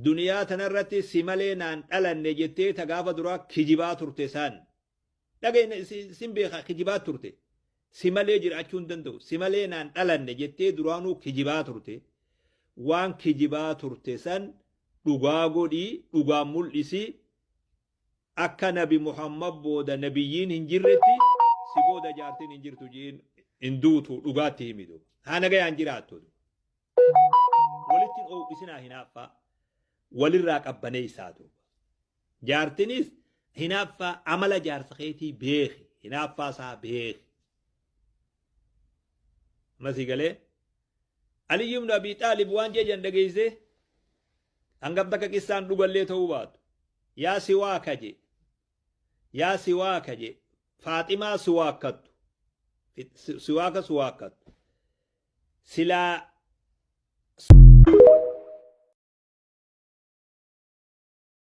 Duniyaa tanarratti si malee naan dhalanne jettee ta gaafa duraa kijibaa turte san. Dhagaye, sin beeka, kijibaa turte. Si malee jiraachuu hin danda'u. Si malee naan dhalanne jettee duraanuu kijibaa turte. Waan kijibaa turte san dhugaa godhii, dhugaan mul'isii. Akka Nabi Muhammad booda nabiyyiin hin jirretti si booda jaartiin hin jirtu jiin, hin duutu, dhugaatti himi duuba. Haa nagayaan jiraattu. Walitti hin oo'isinaa, hinaaffaa walirraa qabbaneessaa duuba. Jaartinis hinaaffaa amala jaarsa keetii beeki. Hinaaffaa isaa beeki. Masii galee Aliyyi ibn Abi Xaalib waan jejan dhageessee, hangam takka qissaan dhugallee ta'uu baatu. Yaa siwaaka je. Yaa siwaaka je. Faaximaa siwaakkattu. Siwaaka siwaakkattu. Silaa